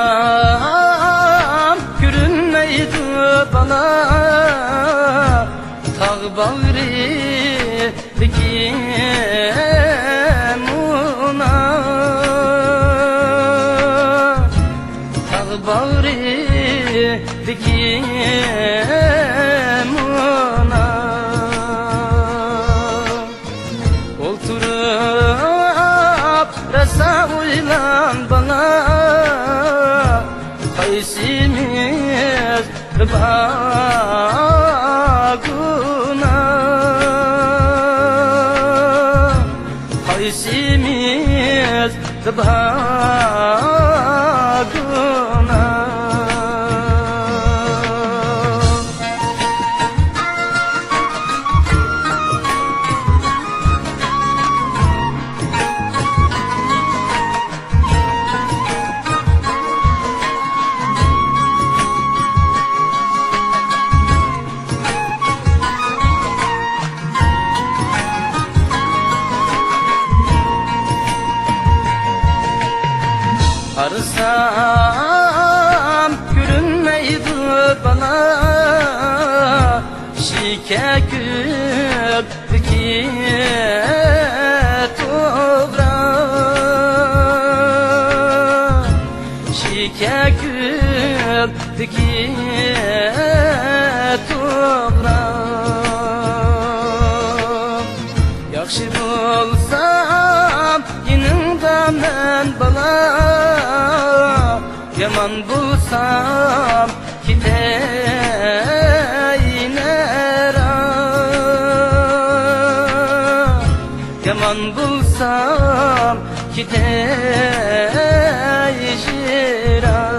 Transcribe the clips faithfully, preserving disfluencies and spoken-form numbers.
قارىسام، كۆرۈنمەيدۇ بالا، تاغ باغرىدىكى مۇنار. تاغ باغرىدىكى مۇنار. ئولتۇرۇپ راسا ئويلان بالا، قايسىمىزدا بار گۇناھ؟ قايسىمىزدا بار گۇناھ؟ قارىسام، كۆرۈنمەيدۇ بالا، شېكەر كۆپلۈكى توغراق. شېكەر كۆپلۈكى توغراق. ياخشى بولسام، يېنىڭدا مەن بالا، يامان بولسام، كېتەي نەرا. يامان بولسام، كېتەي يىراق.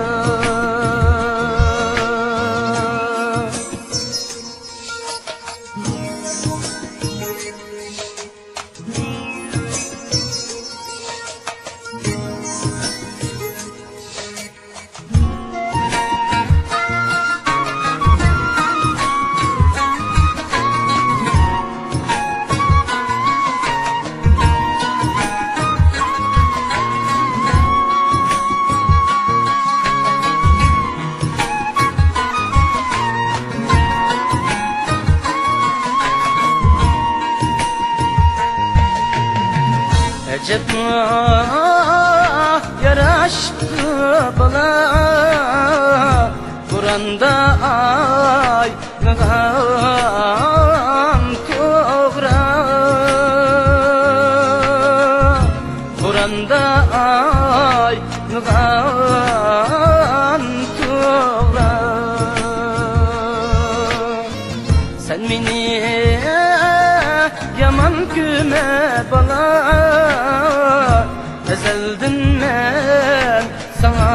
ئەجەبمۇ ياراشىپتۇ بالا، بوراندا ئاينىغان توغراق. بوراندا ئاينىغان توغراق. سەن مېنى يامان كۆرمە بالا، ئەزەلدىن مەن ساڭا